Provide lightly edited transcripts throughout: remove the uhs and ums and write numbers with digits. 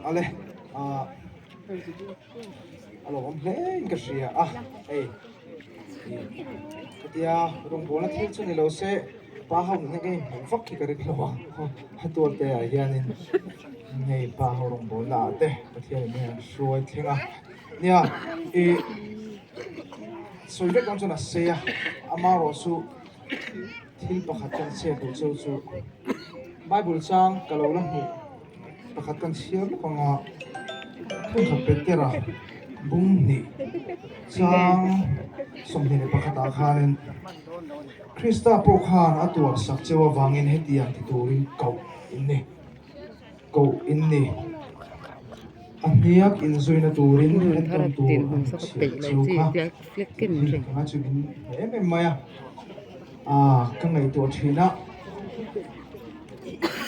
Ale ah a lo awm hle in ka hria a hei hetia rawngbawlna thil chu ni lo se pa ho nena ka inhmuh vak hi ka ring lo a a tual te ah hianin hei pa ho rawngbawlna ah te Pathian in hei an hruai thleng a nia ih sawi vek dawn chuan a sei a amaherawh chu. Thil pakhat kan chhiat duh cheu chu Bible chang ka lo la hmuh pakhat kan chhiar lawk ang a, Thawntha Petera bung hnih chang 21 ah khanin Krista pawh khan a tuar sak cheu avangin hetiang ti turin koh in ni. Koh in ni. A hniak inzuina turin entawn tur an chhiah chu kha tih hi ka chu min hmu em em mai a. Aa ka ngaihtuah thin a,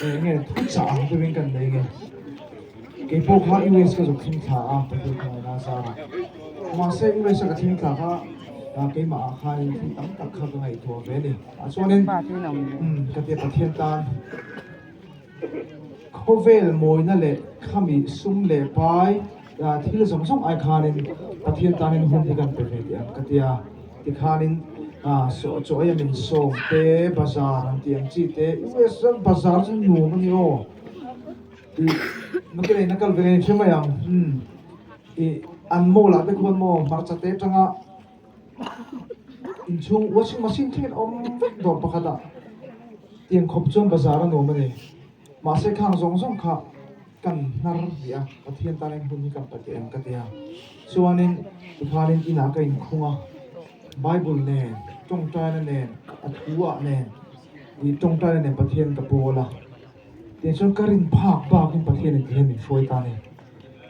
eng nge thu chah ang deuhin kan nei nge. Kei pawh kha US ka zuk thleng thla a, Pathian ka ngaihna zar a. Mahse US a ka thleng thla kha keimah ah khanin thil tam tak kha ka ngaihtuah ve a ni. Tah chuanin ka tia Pathian tan. Khawvel mawina leh khami sum leh pai thil zawng zawng ai khanin Pathian tanin hun hi kan pe ve tih ang ka ti a. Tikhanin chaw ei a min sawm te, bazar an tih ang chi te, US ram bazar chu nuam a ni aw tih nakin a in a kal ve ngei hre mai ang. Umm ih an mall ah te khuan maw hmarcha te atanga Inchhung washing machine thlengin a awm vek dawr pakhat ah tiang khawp chuan bazar a nuam a ni. Mahse khang zawng zawng kha kan hnar rih a, Pathian tan hian hun hi kan pe teh ang ka ti a. Chuanin tikhanin inah ka inkhung a, Bible nen, tawngtaina nen, a thu ah nen, ih tawngtaina nen Pathian ka pawl a. Tiang chuan ka rin phak bakin Pathian in ti hian min hruai ta a ni.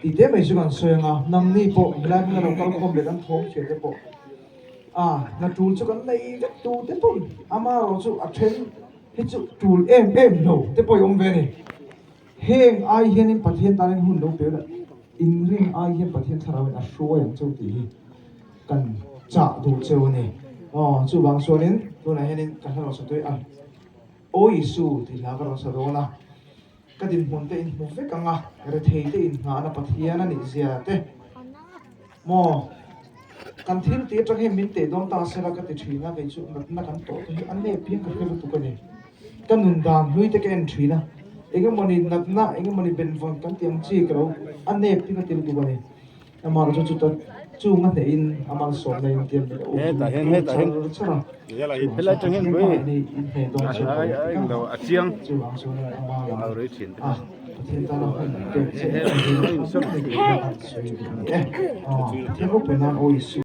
Tih te mai chu kan sawi ang a, nangni pawh helai hmuna lo kal khawm leh kan thawm hriat te pawh a hna tul chu kan nei vek tu te pawn amaherawh chu a then hi chu tul em em lo te pawh i awm ve a ni. Heng ai hianin Pathian tanin hun lo pe la, inrin ai hian Pathian thlarauin a hruai ang cheu tih hi kan chah duh cheu a ni. Aw chuvang chuanin tunah hianin ka hla rawn sa tawih ang. Aw Isu tih hla ka rawn sa dawn a, ka dinhmun te inhmu vek ang a, rethei te inngahna Pathian a nih zia te maw kan thil tih atang hian min teh dawn ta sela ka ti thin a, kei chu natna kan tawh te hi a nep hian ka hre lutuk a ni. Ka nun dan hlui te ka en thin a, engemawni natna engemawni benvawn kan tih ang chi ka lo a nep hi ka ti lutuk a ni. Amah chu chuta chung a hnehin a malsawmna in tiam leh a um char char a, chuvang chuan Pathian in hneh dawn che pawh hi ka chuvang chuan ama lam a Pathian tana hun pek che hi a tha ber mai tih kha sawi duh a ni e. Pathian ropui nan Aw Isu.